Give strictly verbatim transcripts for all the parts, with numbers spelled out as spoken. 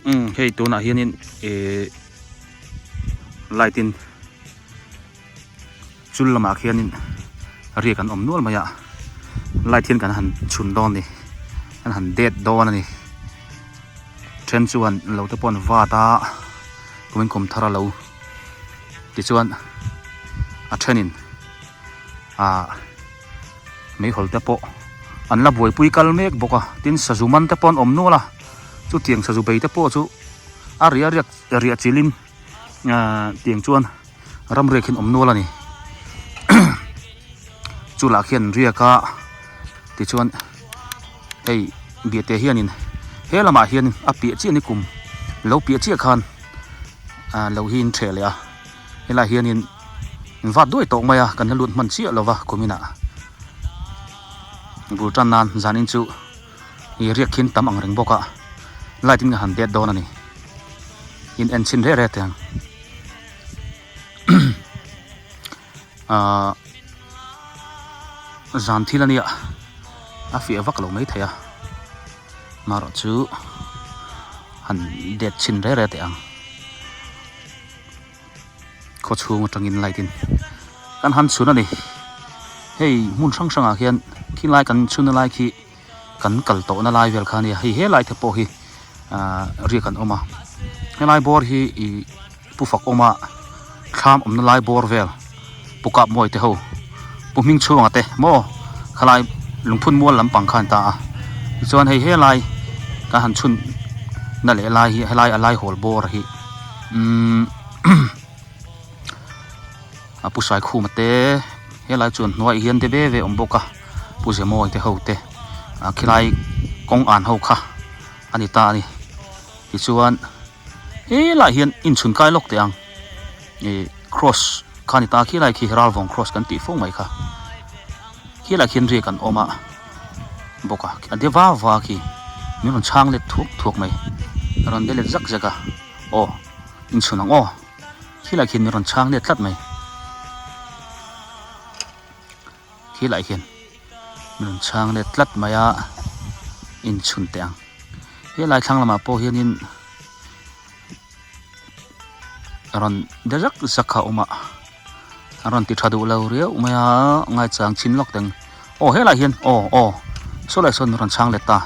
Um, hei, tuna hianin, e, light in chul lama hianin riek an awm nual mai a. Light hian kan han chhun dawn a ni. Kan han det dawn a ni. Then chuan lo te pawh an vat a, kumin kum thar a lo. Tichuan, a thenin, a, meihawl te pawh an la buaipui kal mek bawk a, tin sazu man te pawh an awm nual a, chutiang sazu bei te pawh chu a riah, a riah, a riah chilhin, a, tiang chuan ram riak hian awm nual a ni. Chu lah khian riak a, tichuan hei Biate hianin he lamah hian a piah chiah ni kum, lo piah chiah khan, a, lo hi in ṭheh leh a. Helai hianin in vat duai tawk mai a, kan la lut hman chiah lo va kuminah. Bul ṭan nan zanin chu i riak khin tam ang reng bawk a, light in ka han det dawn a ni. In en chhin reh reh teh ang. A, zan thil a nia, a fiah vak lo mai thei a. Amaherawhchu han det chhin reh reh teh ang. Khaw chhung aṭangin light in kan han chhun a ni. Hei, hmun hrang hrangah khian khilai kan chhunna lai khi kan kal tawhna lai vel kha a nia. Hei, helai te pawh hi, a, riak an awm a. Helai bawr hi i Pu Fakawma thlam awmna lai bawr vel, Pu Kapmawi te ho, Pu Hmingchhunga te maw, khalai Lungphun mual lampang kha a ni ta a. Tichuan hei, helai kan han chhunna leh lai hi, helai a lai hawl bawr hi, um, a, Pu Saikhuma te, helai chuan hnuai hian de ve ve awm bawk a, Pu Zemawi te ho te, a, khilai kawng an ho kha a ni ta a ni. Tichuan, helai hian in chhun kai lawk teh ang. E, cross kha a ni ta, khilai khi Ralvawng cross kan tih fo mai kha. Khilai khian riak an awm a bawk a, a de va va khi. Min rawn chhang let thuak thuak mai. Rawn de let zak zak a. Aw, in chhun ang aw. Khilai khian min rawn chhang let tlat mai. Khilai khian min rawn chhang let tlat mai a, in chhun teh ang. Helai thlang lamah pawh hianin a rawn de zak zak kha awm a, a rawn ti ṭha duh lo riau mai a, ngaichang chhin lawk teng. Aw, helai hian, aw, aw, saw lai sawn min rawn chhang let ta.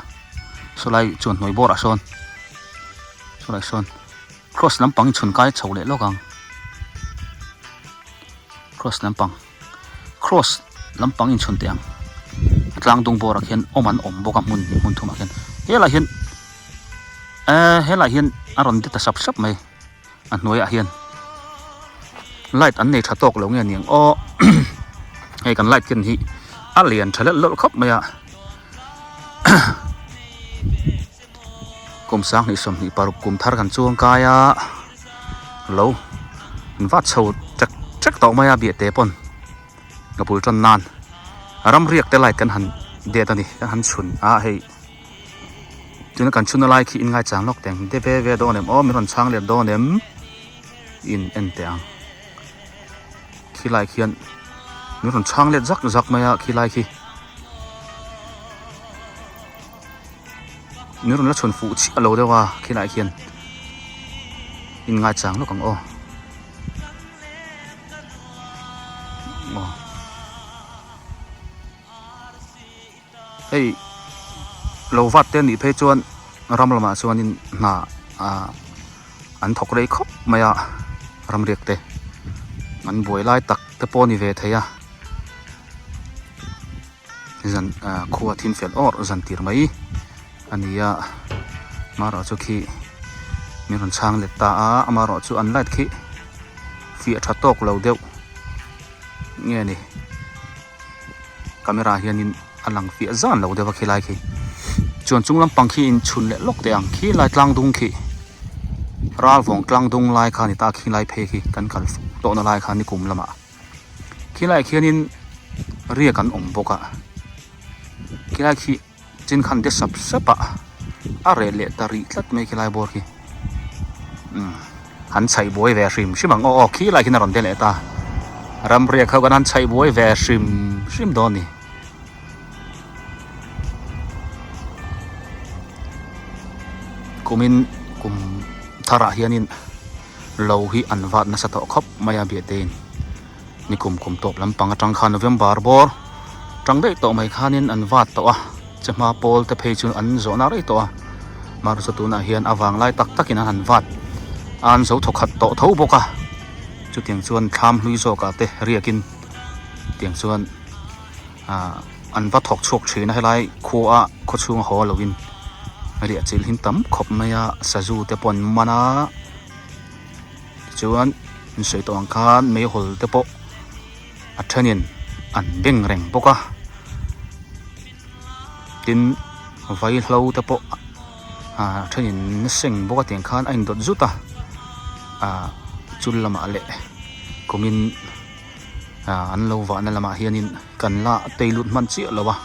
Saw lai chuan hnuai bawrah sawn, saw lai sawn. Cross lampang in chhun kai chho leh lawk ang. Cross lampang. Cross lampang in chhun teh ang. A tlang dung bawrah khian awm an awm bawk a, hmun, hmun thumah khian. Helai hian, eh, helai hian a rawn de ta sap sap mai. A hnuaiah hian. Light an nei ṭha tawk lo nge ni ang aw. Hei kan light khian hi a lian ṭha lel lawlh khawp mai a. Kum sang hnih sawmhnih paruk kum thar kan chuang kai a, lo invat chho ṭek ṭek tawh mai a, Biate pawn ka bul ṭan nan. Ram riak te light kan han det a ni, kan han chhun a hei. Tuna kan chhunna lai khi in ngaichang lawk teng, de ve ve dawn em aw, min rawn chhang let dawn em? In en teh ang. Khilai khian min rawn chhang let zak zak mai a, khilai khi. Min rawn la chhun fuh chiah lo deuh a, khilai khian. In ngaichang lawk ang aw. Aw. Hei, lo vat te a nih phei chuan ram lamah chuanin hna, a, an thawk rei khawp mai a, ram riak te. An buai lai tak te pawh a ni ve thei a. Zan, a, khua thim fel awrh zan tir mai a ni a. Amaherawhchu khi min rawn chhang let ta a, amaherawhchu an light khi fiah ṭha tawk lo deuh nge ni. Camera hianin a lang fiah zan lo deuh a khilai khi. Chuan chung lampang khi in chhun leh lawk teh ang, khilai tlang dung khi. Ralvawng tlang dung lai kha a ni ta, khilai phei khi kan kal tawhna lai kha nikum lamah. Khilai khianin riak an awm bawk a. Khilai khi chin khan de sap sap a, a reh leh ta rih tlat mai khilai bawr khi. Um, han chhaih buai ve hrim hrim ang aw, aw, khilai khian a rawn de leh ta. Ram riak ho kan han chhaih buai ve hrim hrim dawn ni. Kumin Kum thara hianin lo hi an vat nasa tawh khawp mai a, Biate in. Nikum kum tawp lampang a, tang kha November bawr tang dai tawh mai khanin an vat tawh a, che hma pawl te phei chu an zawhna rei tawh a. Mahse, tuna hian a vang lai tak takin an han vat, an zo thawkhat tawh tho bawk a. Chutiang chuan thlam hlui zawk a te riakin, tiang chuan, a, an va thawk chhuak ṭhin a, helai khua a, khaw chhunga haw loin, riahchilh hi an tam khawp mai a, sazu te pawh an man a, tichuan, an sawi tawh ang khan meihawl te pawh a ṭhenin an beng reng bawk a. Tin, vaihlo te pawh, a, ṭhenin a seng bawk a, tiang khan a indawt zut a. A, chul lamah leh kumin, a, an lo vahna lamah hianin kan la tei lut hman chiah lo a.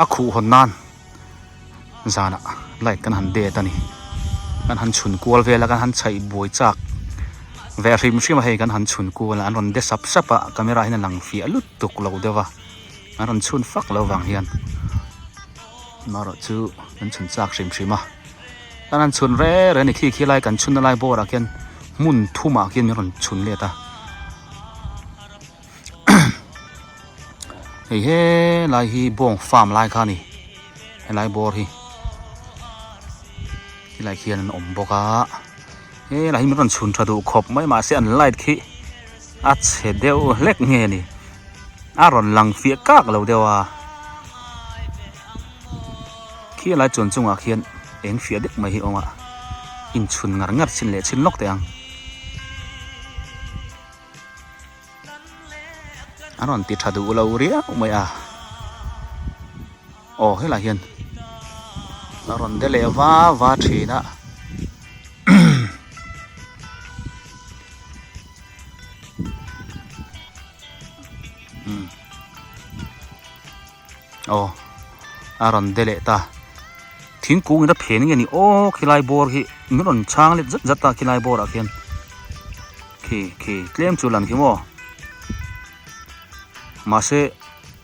A khuh hawn nan, zanah light kan han det a ni. Kan han chhun kual vel a, kan han chhaih buai chak ve hrim hrim a, hei kan han chhun kual a, an rawn de sap sap a, camera hian a lang fiah lutuk lo deuh a. An rawn chhun fak lo vang hian. Mahse chu kan chhun chak hrim hrim a. Kan han chhun re re ni khi, khilai kan chhunna lai bawrah khian hmun thumah khian min rawn chhun let a. Hei, helai hi bawng farm lai kha ni. Helai bawr hi. Khilai khian an awm bawk a. Helai hi min rawn chhun ṭha duh khawp mai, mahse an light khi a chhe deuh hlek nge ni. A rawn lang fiah kak lo deuh a. Khilai chuan chungah khian eng fiah deuh mai hi awm a. Inchhun ngar ngar chin leh chin lawk teh ang. A rawn ti ṭha duh lo riau mai a. Aw, helai hian a rawn de leh va va ṭhin a. Hmm. Aw, a rawn de leh ta. Thingkung in a phen nge ni aw, khilai bawr hi min rawn chhang let zat zat ta khilai bawrah khian. Khi, khi, tlem chu lan khi maw. Mahse,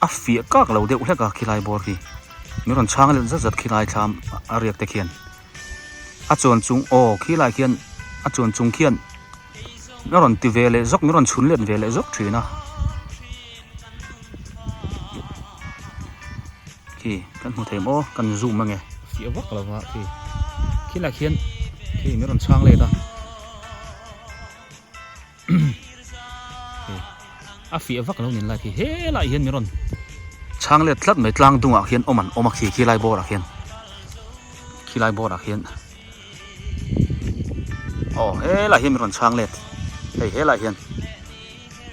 a fiah kak lo deuh hlek a khilai bawr hi. Min rawn chhang let zat zat khilai thlam a riak te khian. A chuan chung, aw, khilai khian, a chuan chung khian. Min rawn ti ve leh zawk, min rawn chhun let ve leh zawk ṭhin a. Khi, kan hmu thei maw, kan zoom mange. Fiah vak lo va, khi. Khilai khian, khi, min rawn chhang let a. Khi. A fiah vak lo nin lai khi. Helai hian min rawn chhang let tlat mai, tlang dungah khian awm an awm a khi, khilai bawrah khian. Khilai bawrah khian. Aw, helai hian min rawn chhang let. Hei, helai hian.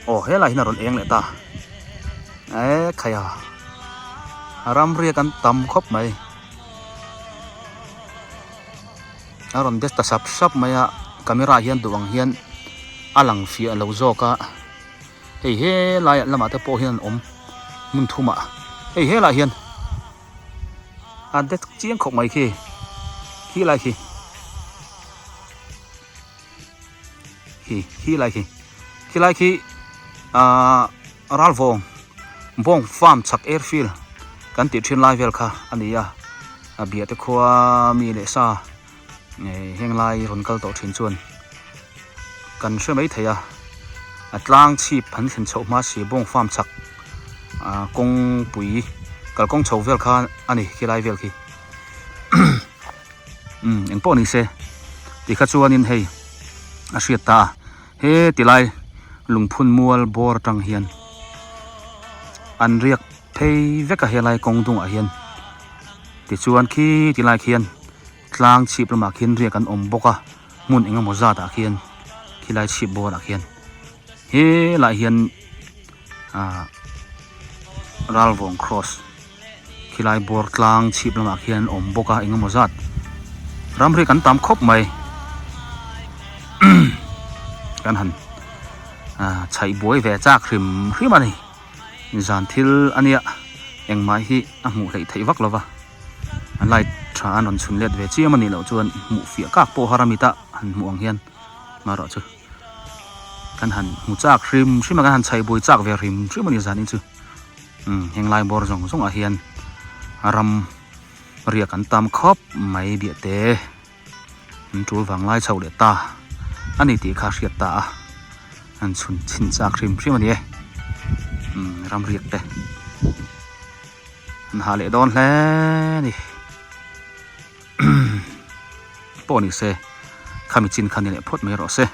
Aw, helai hian a rawn eng leh ta. E, khai a. A ram riak an tam khawp mai. A rawn de ta sap sap mai a, camera hian duh ang hian a lang fiah lo zawk a. Hei, helai lamah te pawh hian an awm. Hmun thumah. Hei, helai hian. A de chiang khawp mai khi. Khilai khi. Khi, khilai khi. Khilai khi, a, Ralvawng. Bawng Farm chhak airfield. Kan tih ṭhin lai vel kha a ni a. A, Biate khua mi leh sa. E, heng lai rawn kal tawh ṭhin chuan kan hre mai thei a, a tlang chhip han thlen chhoh hma si, Bawng Farm chhak, a, kawngpui kalkawng chho vel kha a ni, khilai vel khi. Um, engpawh ni se, ti kha chuanin hei a hriat ta a, heti lai Lungphun mual bawr aṭang hian an riak phei vek a, helai kawng dungah hian. Tichuan khi ti lai khian tlang chhip lamah khian riak an awm bawk a, hmun engemaw zatah khian, khilai chhip bawrah khian. Helai hian, a, Ralvawng cross, khilai bawr tlang chhip lamah khian an awm bawk a, engemaw zat. Ram riak an tam khawp mai. Kan han, a, chhaih buai ve chak hrim hrim a ni. Zan thil a nia, engmai hi a hmuh hleih theih vak lo va. A light ṭha an rawn chhun let ve chiam a nih loh chuan hmuh fiah kak pawh har a mit a han hmuh ang hian. Mahse chu kan han hmu chak hrim hrim a, kan han chhaih buai chak ve hrim hrim a ni zanin chu. Um, heng lai bawr zawng zawngah hian ram riak an tam khawp mai, Biate. An tul vang lai chau leh ta a ni ti kha hriat ta a. An chun chin chak hrim hrim a ni e. Hmm, ram riek te. An ha leh dawn hle ni. Pawh ni se. Khami chin kha ni leh phawt mai rawh se.